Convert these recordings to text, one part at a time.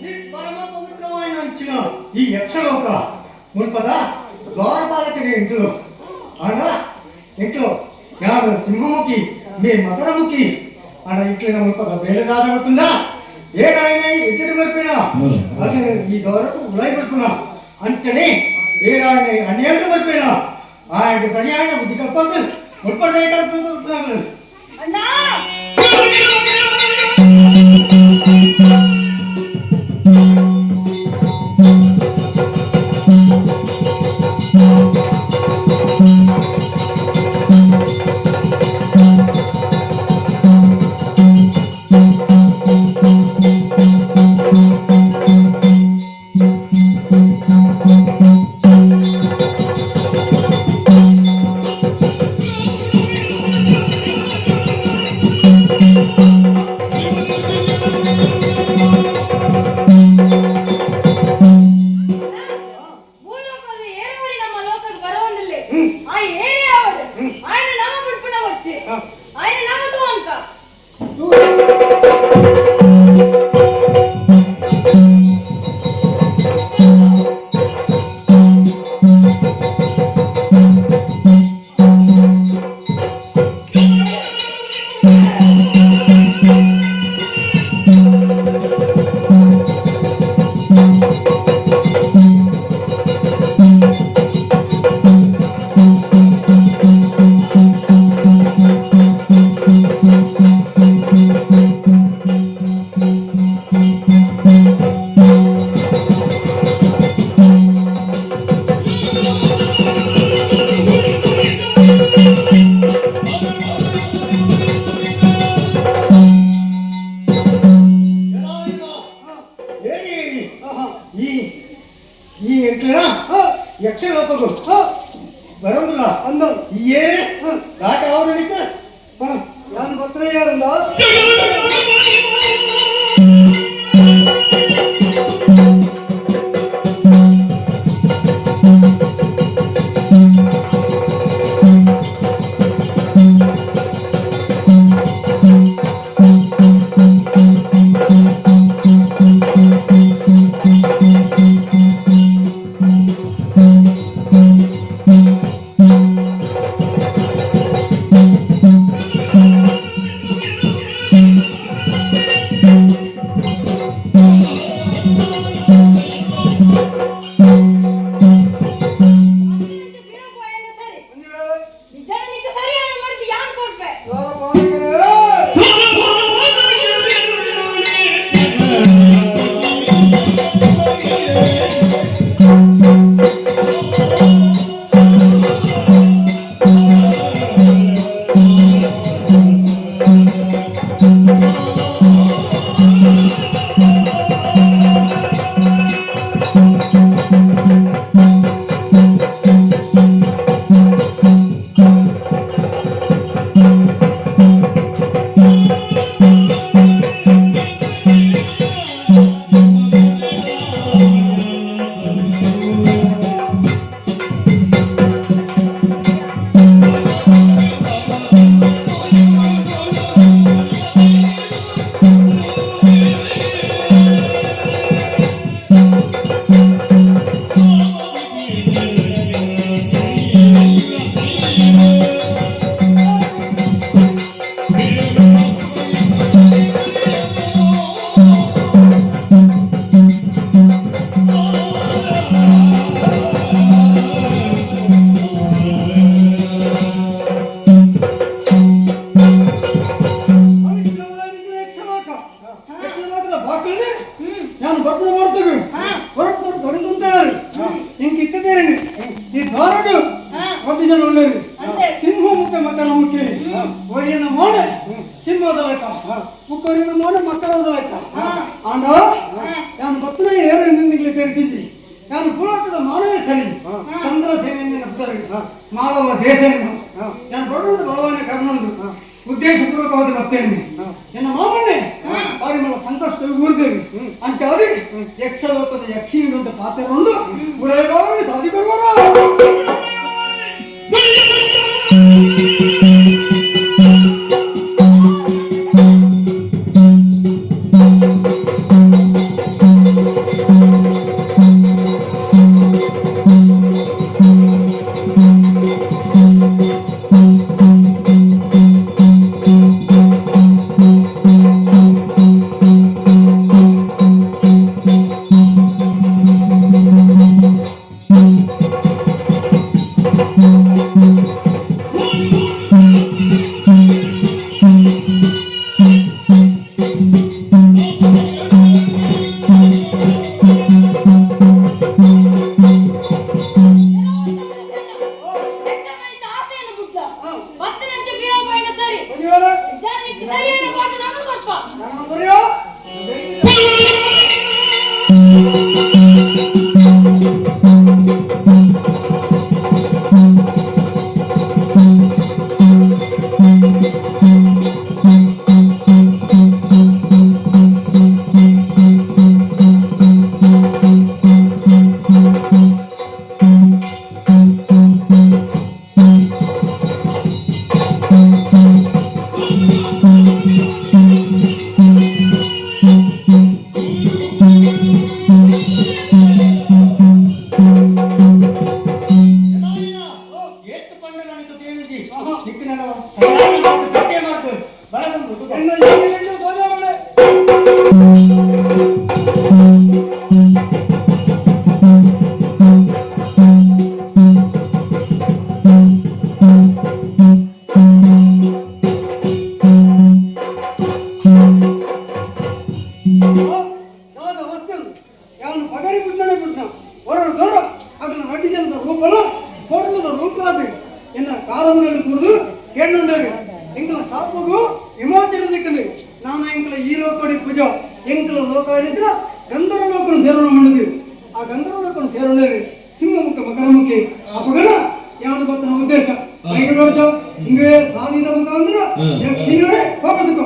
ಈ ಪರಮ ಪವಿತ್ರವಾಯಿನ ಅಂಚಿನ ಈ ಯಕ್ಷಲೋಕ ಮುಲ್ಪದ ದ್ವಾರಪಾಲಕನೇ ಎಂಟ್ಲು ಆಂಡ ಎಂಟ್ಲು ಯಾನು ಸಿಂಹಮುಖಿ ಮೇ ಮಕರಮುಖಿ ಆಂಡ ಇಂಟ್ಲಿನ ಮುಲ್ಪದ ಬೇಳೆದಾದ ಗೊತ್ತುಂಡ ಏನಾಯನ ಎಟ್ಟಿಡು ಬರ್ಪಿನ ಅಗ್ಲಿನ ಈ ದ್ವಾರಕ್ಕೂ ಉಳಾಯಿ ಬರ್ಪುನ ಅಂಚನೆ ಏನಾಯನ ಅನ್ಯಾಯ ಬರ್ಪಿನ ಆಯನ ಸರಿಯಾದ ಬುದ್ಧಿ ಕಲ್ಪಂದು ಮುಲ್ಪದ ಕಲ್ಪಂದು. ಅಣ್ಣ. ಭೂಲೋಕದ ಏರುವರಿ ನಮ್ಮ ಲೋಕದ ಬರೋಂದಿಲ್ಲ. ಆ ಏರಿಯಾ ಅವಡು ఆయన ನಾಮ ಬಿಡ್ಪುಣ వచ్చి ఆయన ನಾಮ ತೋನ್ಕ. ಏರಿ ಈ ಈ ಎಂಟ್ಲಿನ ಯಕ್ಷಲೋಕದು ಬರೋದಿಲ್ಲ ಅಂದ ಈ ಏರಿ ದಾಟ ಅವನಿಗೆ. ನಾನು ಬತ್ತನೆಯಾರಂದ. ಆ ಸಿಂಹದ ಲೆಕ್ಕ ಮುಕ್ಕವರಿಂದ ಮೋಡ ಮಕ್ಕಳದ ಲೆಕ್ಕ ಆಂಡ ನಾನು ಬತ್ತನ ಏರು ನಿಂದಿಗ್ಲಿ ತೆರಿದಿಜಿ ನಾನು ಭೂಲೋಕದ ಮಾನವೇ ಸರಿ ಚಂದ್ರಸೇನೆ ಪುತರು ಮಾಲವ ದೇಶವನ್ನು ನಾನು ಬಡವನು ಬಲವಾನ ಕರ್ಣಂದು ಉದ್ದೇಶಪೂರ್ವಕವಾದ ಮತ್ತೇನೆ ಎನ್ನ ಮಾಮನ್ನೇ ಪಾರಿಮಲ ಸಂಕಷ್ಟ ಊರ್ದೇವಿ ಅಂಚಾದಿ ಯಕ್ಷಲೋಕದ ಯಕ್ಷಿಣಿಗಂತ ಪಾತ್ರಗೊಂಡು ಉಡೈಬಾವರಿಗೆ ಸಾಧಿ ಬರುವರು. ಯಕ್ಷಮಣಿತ ಆಸೆಯನ್ನು ಬುಡ್ಲ ಪತ್ತನಂಚೆ ಬೀರಬಾಯಿನ ಸರಿ ಒಂದು ವೇಳೆ ಜನಕ್ಕೆ ಸರಿಯಾದ ಪಾಠ ನಮಗೆ ಕೊಪ್ಪ. ನಾನು ಬರೆಯೋ. ಏತ್ತು ಪಂಡಲನಿತು ತೇಳಿಜಿ ನಿಕ್ಕು ನನ್ನ ಸರಿಯಾಗಿ ಮಾತು ಗಟ್ಟೆ ಮಾಡ್ತು ಬಳಗೊಂದು. ಎನ್ನ ಯೋಜನೆಯನ್ನು ಸೋಜಾವಣೆ. ಯಾವ್ದು ವಸ್ತು ಯಾವನು ಪಗರಿ ಬಿಟ್ಟಾನೆ ಬಿಟ್ನ ಹೊರಡು ದೊರ ಅದನ್ನ ನಡ್ಡಿ ಜನದ ರೂಪಲ ಕೋಟ್ಲದ ರೂಪ ಅದು ಎನ್ನ ಕಾಲದಲ್ಲಿ ಕುಡಿದು ಕೇಂದ್ರ ಎಂಕಲ ಶಾಪಗು ವಿಮೋಚನೆ ದಿಕ್ಕಲು ನಾನು ಎಂಕಲ ಈ ಲೋಕಡಿ ಪೂಜಾ ಎಂಕಲ ಲೋಕ ಏನಿದ್ರ ಗಂಧರ್ವ ಲೋಕನು ಸೇರೋಣ ಮಾಡಿದ್ವಿ. ಆ ಗಂಧರ್ವ ಲೋಕನು ಸೇರೋಣ ಸಿಂಹಮುಖ ಮಕರಮುಖಿ ಅಪಗಣ ಯಾವನು ಗೊತ್ತನ ಉದ್ದೇಶ ಮೈಗಡೋಚ ಹಿಂಗೆ ಸಾಧಿದ ಮುಖಾಂತರ ಯಕ್ಷಿಣಿಯೊಡೆ ಕೋಪದಕ್ಕೋ.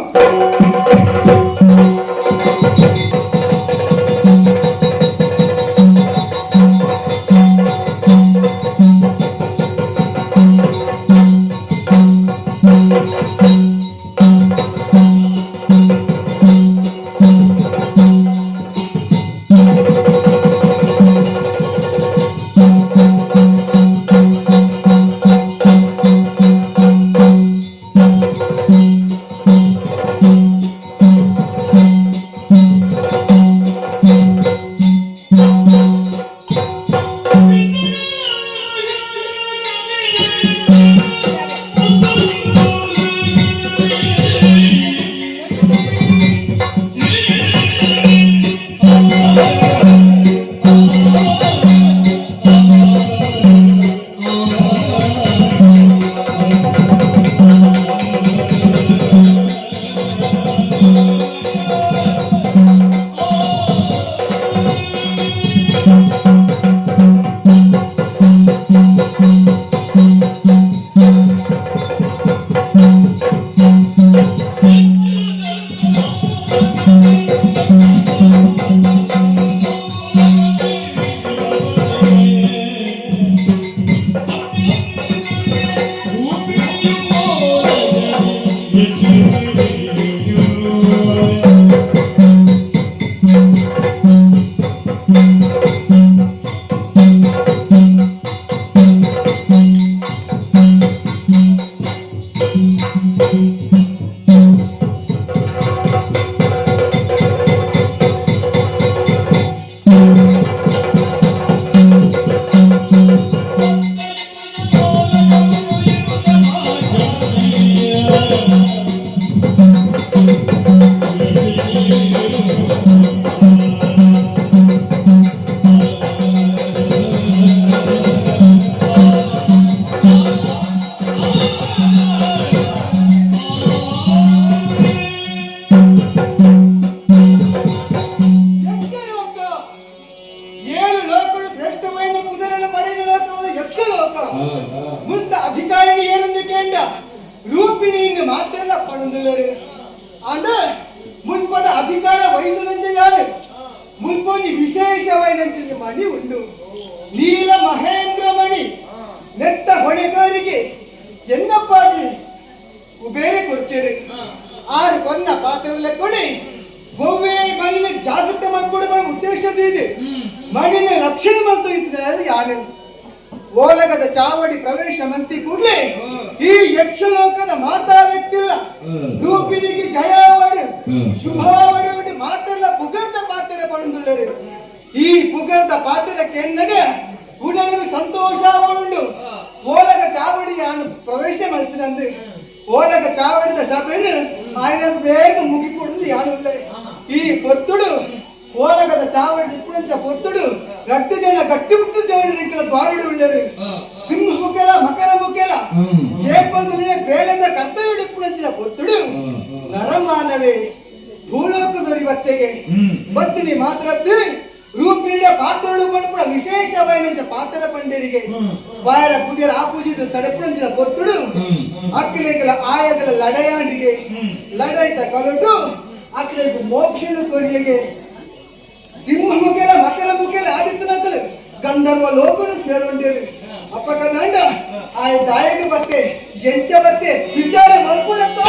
ಆಂಡ ಮುಲ್ಪದ ಅಧಿಕಾರ ವಹಿಸುವಂತೆ ಯಾರು ಮುಲ್ಪೊಂಜಿ ವಿಶೇಷವಾಯಿನಂಚಿನ ಮಣಿ ಉಂಡು ನೀಲ ಮಹೇಂದ್ರ ಮಣಿ ನೆತ್ತ ಹೊಣೆಗಾರಿಗೆ ಎನ್ನಪ್ಪಾಜಿ ಕುಬೇರೆ ಕೊಡ್ತೀರಿ ಆರು ಕೊನ್ನ ಪಾತ್ರದಲ್ಲೇ ಕೊಡಿ ಒವ್ವೇ ಮಣಿನ ಜಾಗೃತೆ ಮಾಡ್ಕೊಡುವ ಉದ್ದೇಶದ ಇದೆ. ಮಣಿನ ರಕ್ಷಣೆ ಮಾಡ್ತಾ ಇದ್ದಾರೆ ಯಾನು ಓಲಗದ ಚಾವಡಿ ಪ್ರವೇಶ ಮಂತಿ ಕೂಡಲೇ ಈ ಯಕ್ಷಲೋಕದ ಮಾತಾ ವ್ಯಕ್ತಿಲ್ಲ ರೂಪಿಣಿಗೆ ಜಯವಾಡು ಶುಭವಾಡು ಮಾತೆಲ್ಲ ಪುಗರ್ದ ಪಾತ್ರ ಪಡೆದುಳ್ಳರು. ಈ ಪುಗರ್ದ ಪಾತ್ರ ಕೆನ್ನಗ ಉಡಲಿಗೆ ಸಂತೋಷ ಉಂಡು. ಓಲಗ ಚಾವಡಿ ಯಾನು ಪ್ರವೇಶ ಮಾಡ್ತೀನಂದು ಓಲಗ ಚಾವಡಿದ ಸಭೆಯನ್ನು ఆయన ಬೇಗ ಮುಗಿಕೊಡುದು ಯಾನುಲ್ಲ. ಈ ಪೊರ್ತುಡು ಓಲಗದ ಚಾವಡಿ ಇಪ್ಪುನಂಚ ಪೊರ್ತುಡು ರಟ್ಟು ಜನ ಗಟ್ಟಿಮುಟ್ಟು ಜವಳಿ ದ್ವಾರಡು ಉಳ್ಳರು ಸಿಂಹ ಮುಖೇಲ ಮಕರ ಮುಖೇಲ ಏಪಂದ್ರೆ ಬೇಲೆದ ಕರ್ತವ್ಯ ಇಪ್ಪುನಂಚಿನ ಪೊರ್ತುಡು ನರಮಾನವೇ ಭೂಲೋಕದೊರಿವತ್ತೆಗೆ ಬತ್ತಿನಿ ಮಾತ್ರದ್ದು ರೂಪಿಣಿಯ ಪಾತ್ರಳು ಪನ್ಪುಣ ವಿಶೇಷವಾಯಿನಂಚ ಪಾತ್ರ ಪಂಡರಿಗೆ ವಾಯರ ಪುಡಿಯರ ಆಪೋಸಿಟ್ ತಡೆಪುಣಂಚಿನ ಪೊರ್ತುಡು ಅಕ್ಕಿಲೇಗಲ ಆಯಗಲ ಲಡಯಾಂಡಿಗೆ ಲಡೈತ ಕಲಟು ಅಕ್ಕಿಲೇಗು ಮೋಕ್ಷನು ಕೊರಿಯಗೆ ಸಿಂಹ ಮುಖೇಲ ಮಕರ ಮುಖೇಲ ಆದಿತ್ಯನಕಲು ಗಂಧರ್ವ ಲೋಕನು ಸೇರುಂಡೇರು. ಅಪ್ಪ ಕಂದ ಆಯ ದಾಯಕ ಬತ್ತೆ ಎಂಚ ಬತ್ತೆ ವಿಚಾರ ಮಲ್ಪುನತ್ತ.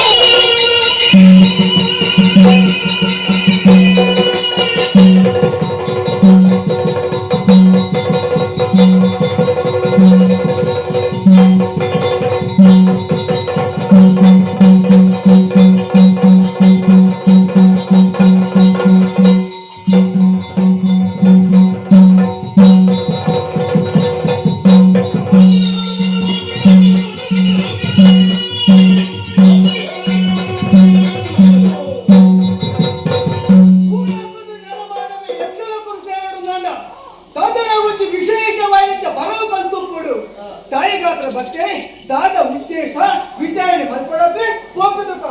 ತಾಯಿಗಾತ್ರ ಬತ್ತೆ ದಾದ ಉದ್ದೇಶ ವಿಚಾರಣೆ ಮಲ್ಪಡತ್ತೆ ಒಪ್ಪುದುಕ.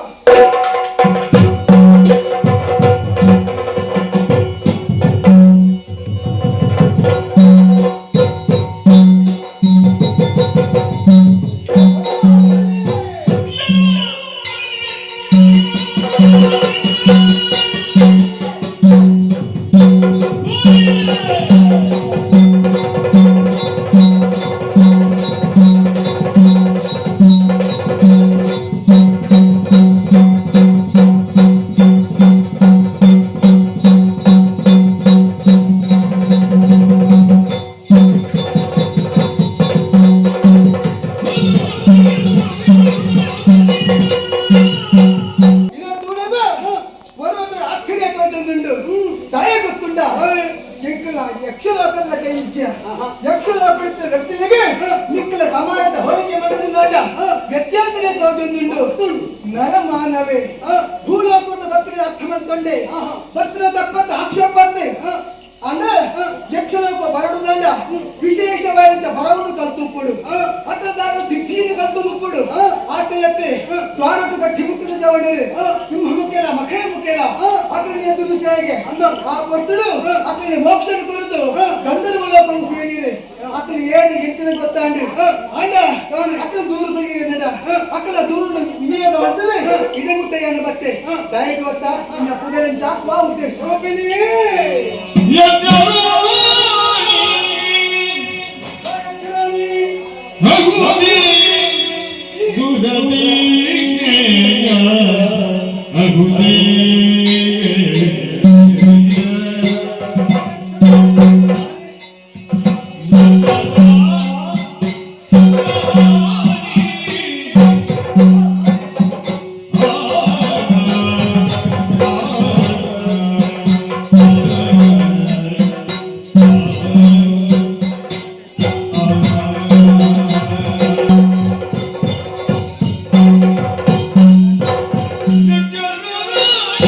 ಯಕ್ಷಲೋಕಲ್ಲ ಕೈಲಿಚ್ಯ ಯಕ್ಷಲೋಕ ವ್ಯಕ್ತಿಗಳಿಗೆ ನಿಕ್ಕಲ ಸಮಾಜದ ಹೋಲಿಕೆ ಮಾಡಿದ ವ್ಯತ್ಯಾಸನೇ ತೋಜೊಂದುಂಡು. ನರಮಾನವೇ ಭೂಲೋಕದ ಬತ್ರಿ ಅರ್ಥ ಮಂತೊಂಡೆ ಪತ್ರ ತಪ್ಪತ್ತ ಆಕ್ಷೇಪತ್ತೆ ಅಂದ ಯಕ್ಷಲೋಕ ಬರಡುದಂಡ ವಿಶೇಷವಾದ ಬರವನ್ನು ಕಲ್ತುಪ್ಪುಡು ಅತ್ತದಾದ ಸಿದ್ಧಿಯನ್ನು ಕಲ್ತುಪ್ಪುಡು ಆತೆಯತ್ತೆ ದ್ವಾರಟು ಗಟ್ಟಿ ಮುಕ್ಕಿನ ಜವಡೇರು ಸಿಂಹ ಮುಖ್ಯಲ ಮಖರ ಮುಖ್ಯಲ ಅತನೇ ದುರುಸಾಯಿಗೆ ಅಂದ ಆ ಪೊರ್ತುಡು ಅತನೇ ಮೋಕ್ಷನ ಕುರಿತು ಗಂಧರ್ವ ಲೋಕಂ ಸೇರಿರೆ ಅತನ ಏನು ಹೆಚ್ಚಿನ ಗೊತ್ತಾಂಡು ಅಂಡ ಅತನ ದೂರು ತೆಗೀರಿ ನಡ ಅಕಲ ದೂರು ವಿನಿಯೋಗ ಬರ್ತದೆ ಇಡಮುಟ್ಟೆಯನ್ನು ಬತ್ತೆ ದಯಗೆ ಗೊತ್ತಾ ನಿನ್ನ ಪುದರಂಚ ವಾ ಉದ್ದೇಶ Thank you.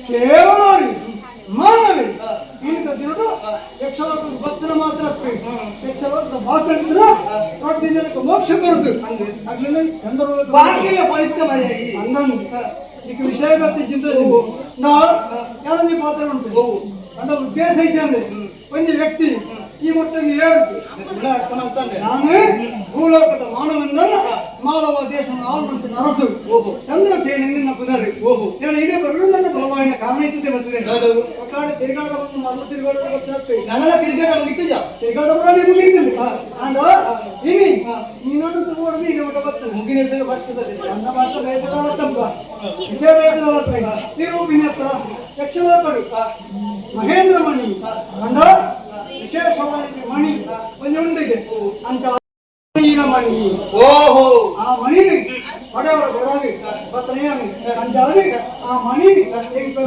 ಕೇವಲ ಮಾನವೇ ಇನ್ನು ದಿನದ ಯಕ್ಷಲೋಕದ ಭಕ್ತನ ಮಾತ್ರ ಯಕ್ಷಲೋಕದ ಬಾಕಳಿಂದ ರೊಟ್ಟಿ ಜನಕ್ಕೆ ಮೋಕ್ಷ ಕೊರದು ಆಗ್ಲಿಲ್ಲ ಗಂಧರ್ವ ಬಾಕಿಲ್ಲ ಪವಿತ್ರ ಮರ್ಯಾಯಿ ಅಂದಂದು ಈಗ ವಿಷಯ ಗೊತ್ತಿ ಚಿಂತೆ ನಾ ಯಾವ್ದೊಂದು ಪಾತ್ರ ಉಂಟು ಅಂತ ಉದ್ದೇಶ ಇದ್ದಂದ್ರೆ ಒಂದು ವ್ಯಕ್ತಿ ಈ ಮಟ್ಟಕ್ಕೆ ಏರುದು. ನಾನು ಭೂಲೋಕದ ಮಾನವನಲ್ಲ ಮಾನವ ದೇಶವನ್ನು ಆಳುವಂತ ನರಸು ಚಂದ್ರಸೇನ ನಿನ್ನ ಪುನರ್ ನಾನು ಇಡೀ ಬರಲು ನನ್ನ ಬಲವಾಯಿನ ಕಾರಣ ಇದ್ದಿದ್ದೆ ಬರ್ತದೆ ಒಕ್ಕಾಡೆ ತಿರುಗಾಟ ಬಂದು ಮೊದಲು ತಿರುಗಾಟ ಗೊತ್ತಾಗ್ತದೆ. ನನ್ನ ತಿರ್ಗಾಟ ನಿತ್ಯ. ತಿರುಗಾಟ ಬರೋದೇ ಮುಗಿಯುತ್ತಿಲ್ಲ. ಅಂಡ್ ಇನಿ ನೀನೊಂದು ತಗೊಂಡು ಇನ್ನು ಮಟ್ಟ ಬರ್ತದೆ. ಮುಗಿನ ಫಸ್ಟ್. ನನ್ನ ಮಾತ್ರ ಬೇಕಲ್ಲ, ವಿಷಯ ಬೇಕಲ್ಲ. ತಿರುಪಿನತ್ರ ಯಕ್ಷಲೋಕಡು ಮಹೇಂದ್ರ ಮಣಿ ಅಂಡ ವಿಶೇಷವಾಗಿ ಮಣಿ ಒಂದು ಉಂಡಿಗೆ ಅಂತ ಮಣಿ. ಓಹೋ. ಆ ಮಣಿని ಪಡೆಯವರ ಕೊಡಾಗಿ ಬತ್ತನೆಯನ್ನು ಅಂಚಾಲಿ ಆ ಮಣಿని ಹೆಂಗ್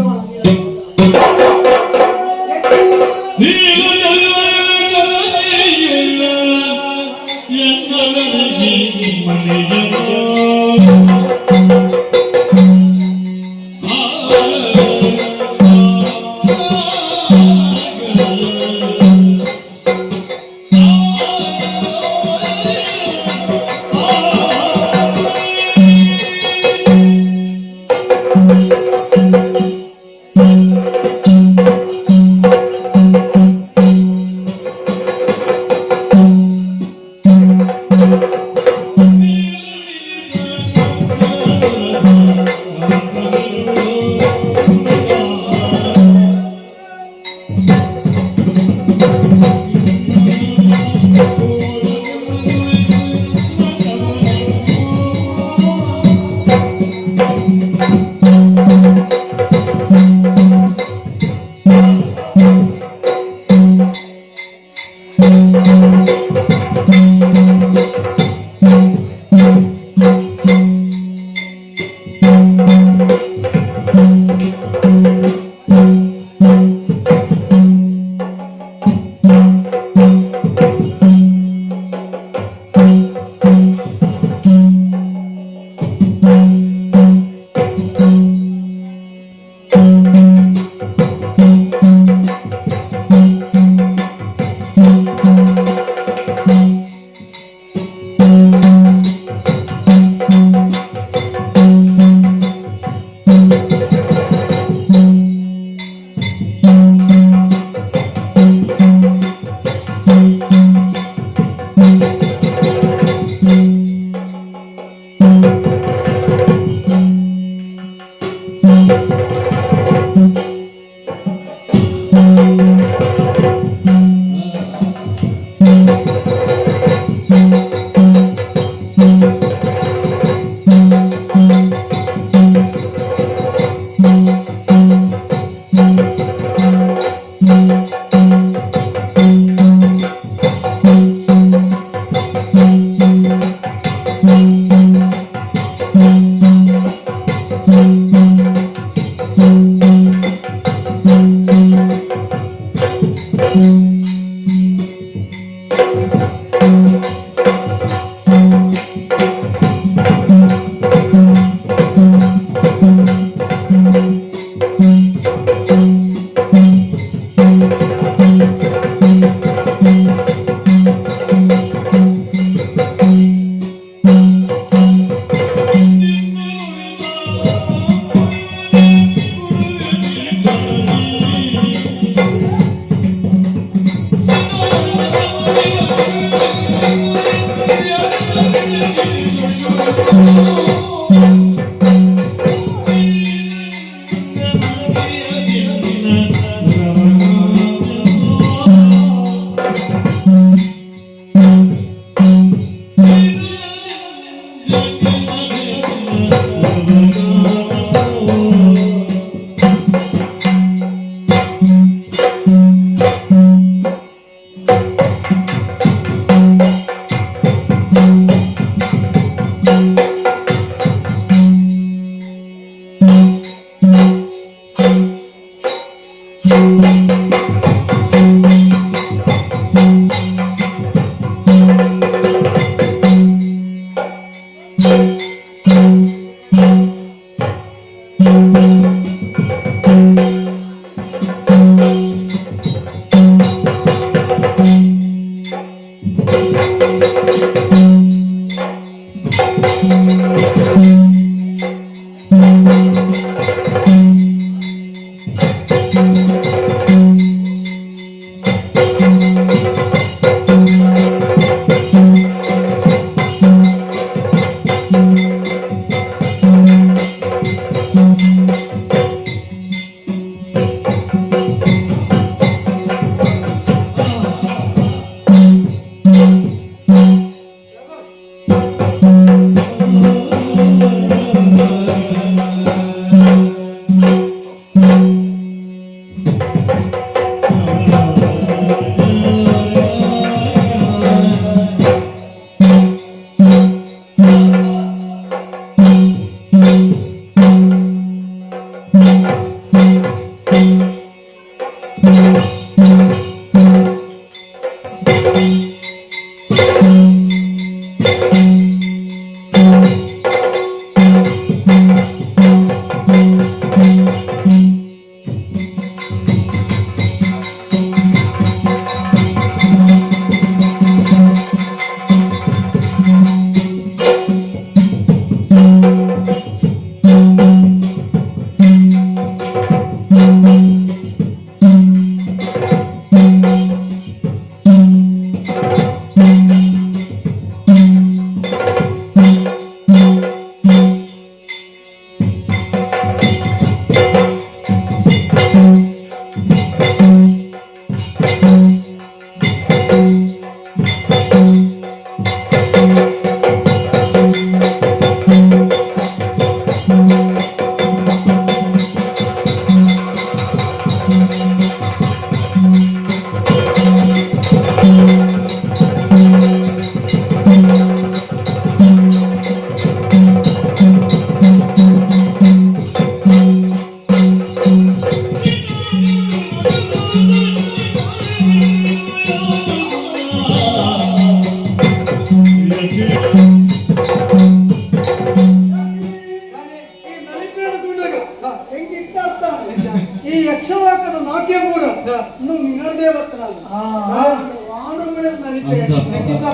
ಈ ಯಕ್ಷಲೋಕದ ನಾಟ್ಯ ಪೂರ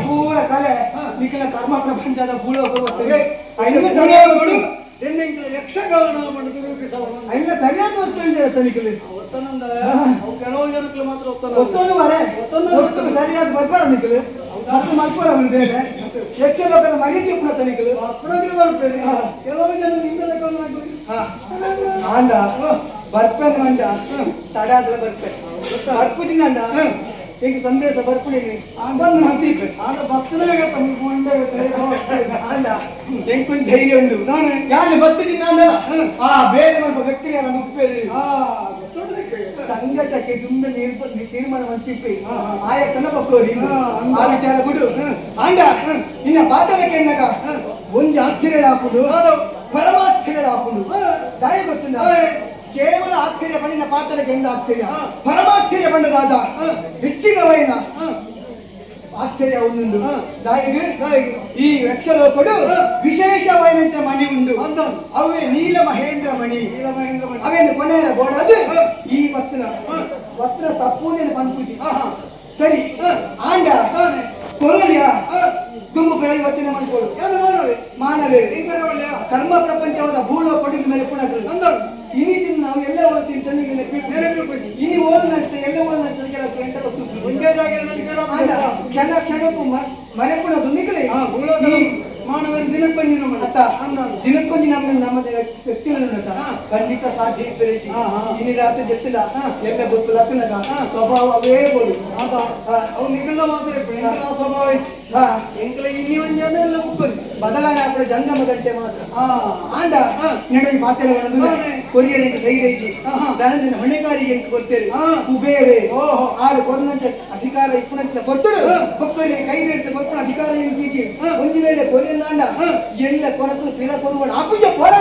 ಪೂರ ಕಲೆ ನಿಖಲ ಕರ್ಮ ಪ್ರಪಂಚದ ಭೂಲೋಕ ಯಕ್ಷಗಾನ ರೂಪಿಸವನ ಸರಿಯಾದ ಒತ್ತೊಂದು ತನಿಖೆ ಒತ್ತನಂದ ಅವು ಕೆಲವು ಜನಕ್ಕೆ ಮಾತ್ರ ಒತ್ತನ ಒತ್ತೊಂದು ಮರೆ ಒತ್ತೊಂದು ಸರಿಯಾದ ಬರ್ಬೇಡ ನಿಖಲು ಅದು ಮಲ್ಪಡ ಬೇರೆ ಯಕ್ಷಲೋಕದ ಮರ್ಯಾದೆ ಪುನಃ ತನಿಖಲು ಅಪ್ಪಣಗಳು ಬರ್ಬೇಡಿ ಕೆಲವು ಜನ ನಿಂದ ಆಂಡ ಬರ್ಪೆನ್ ಮಂಡ ತಡ ಆದ್ರೆ ಬರ್ಪೆ ಬರ್ಪುದಿನ ಈಗ ಸಂದೇಶ ಬರ್ಪುಡಿ ಬಂದು ಮಂತ್ರಿ ಆಗ ಭಕ್ತನಾಗ ಆಂಡ ಎಂಕೊಂದು ಧೈರ್ಯ ಉಂಟು ನಾನು ಯಾರು ಬತ್ತಿನ ಆ ಬೇರೆ ಸ್ವಲ್ಪ ವ್ಯಕ್ತಿಗೆ ನಾನು ಉಪ್ಪೇರಿ ಸಂಘಟಕ್ಕೆ ದುಂಬೆ ನೀರು ತೀರ್ಮಾನ ಮಂತಿಪ್ಪಿ ಆಯ ಕನ ಬಕ್ಕೋರಿ ಆ ವಿಚಾರ ಬಿಡು ಆಂಡ ನಿನ್ನ ಪಾತ್ರಕ್ಕೆ ಎನ್ನಕ ಒಂಜಿ ಆಶ್ಚರ್ಯ ಹಾಕುದು ಪರಮಾಶ್ಚರ್ಯ ಹಾಕುದು ದಾಯ ಗೊತ್ತಿಲ್ಲ ಕೇವಲ ಆಶ್ಚರ್ಯ ಪಂಡಿನ ಪಾತ್ರಕ್ಕೆ ಎಂದ ಆಶ್ಚರ್ಯ ಪರಮಾಶ್ಚರ್ಯ ಪಂಡದಾದ ಹೆಚ್ಚಿನ ಆಶ್ಚರ್ಯ ಒಂದೊಂದು ದಾಯಿಗೆ ಈ ಯಕ್ಷಲೋಕಡು ವಿಶೇಷವಾದಂತ ಮಣಿ ಉಂಡು ಅವೇ ನೀಲ ಮಹೇಂದ್ರ ಮಣಿ ಅವೇನು ಕೊನೆಯ ಗೋಡದು ಈ ವತ್ನ ವತ್ನ ತಪ್ಪುದೇನು ಪನ್ಪುಜಿ ಸರಿ ಆಂಡ ಕೊರಳಿಯ ತುಂಬು ಬೆಳಗ್ಗೆ ವಚನ ಮಾಡ್ಕೋಡು ಮಾನವೇ ಕರ್ಮ ಪ್ರಪಂಚವಾದ ಭೂಲೋಕಡಿನ ಮೇಲೆ ಪುನಃ ಇನಿ ತಿನ್ನು ನಾವು ಎಲ್ಲ ಓದ್ತೀನಿ ನೆನಪು ಇನಿ ಓದ್ನಂತೆ ಎಲ್ಲ ಓದ್ನಂತೆ ಕೆಲವು ಎಂಟ ಗೊತ್ತು ಒಂದೇ ಜಾಗದಲ್ಲಿ ಕ್ಷಣ ಕ್ಷಣಕ್ಕೂ ಮರೆಪುಣ ದುಂದಿಕಲೆ ಮಾನವರು ದಿನಕ್ಕೊಂದು ನಮ್ಮ ಅತ್ತ ದಿನಕ್ಕೊಂದು ನಮ್ಮ ನಮ್ಮ ವ್ಯಕ್ತಿಗಳನ್ನು ಖಂಡಿತ ಸಾಧ್ಯ ಇದ್ದರೆ ಇನಿ ರಾತ್ರಿ ಜತ್ತಿಲ್ಲ ಎಲ್ಲ ಗೊತ್ತು ಲಕ್ಕನಗ ಸ್ವಭಾವ ಅವೇ ಬೋಡು ಅವು ನಿಗಲ ಮಾತ್ರ ಎಂಕಲ ಸ್ವಭಾವ ಎಂಕಲ ಇನ್ನಿ ಒಂಜನ ಎಲ್ಲ ಬುಕ್ಕೊಂದು ಬದಲಾವಣೆ ಆಪುಡ ಜಂಗಮ ಗಂಟೆ ಮಾತ್ರ ಆಂಡ ನೆಡಲಿ ಪಾತ್ರೆಗಳನ್ನು ಕೊರಿಯರ್ ಎಂಕ್ ಧೈರ್ಯ ಇಜ್ಜಿ ದಾನಂದಿನ ಹೊಣೆಗಾರಿಗೆ ಎಂಕ್ ಕೊರ್ತೇರು ಕುಬೇರೆ ಆರು ಕೊರ್ನಂಚ ಅಧಿಕಾರ ಇಪ್ಪುನಂಚಿನ ಕೊರ್ತುಡು ಕೊಕ್ಕಡಿ ಕೈ ನೀಡಿದ ಕೊರ್ಪುನ ಅಧಿಕಾರ ಎಂಕ್ ಇಜ್ಜಿ ಒಂಜಿ ವೇಳೆ ಕೊರಿಯನ್ ಆಂಡ ಎಲ್ಲ ಕೊರತು ಪಿರ ಕೊರುವಣ ಆಪುಜ ಪೋರ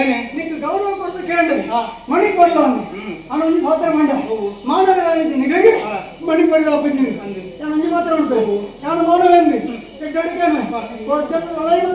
ದಾನೆ? ನಿಕ್ ಗೌರವ ಕೊರ್ದು ಕೇಂಡೆ ಮಣಿ ಕೊರ್ಲ ಅಂದೆ. ಆಂಡ ಒಂಜಿ ಪಾತ್ರ ಮಂಡ ಮಾನವ ನಿಗಳಿಗೆ ಮಣಿ ಕೊರ್ಲ ಅಪ್ಪಜಿ. ನಾನು ಒಂಜಿ ಮಾತ್ರ ಉಂಟು, ನಾನು ಮಾನವೇಂದು ಎಡ್ಡೆ ಕೇಮೆ ಲಡಾಯಿ.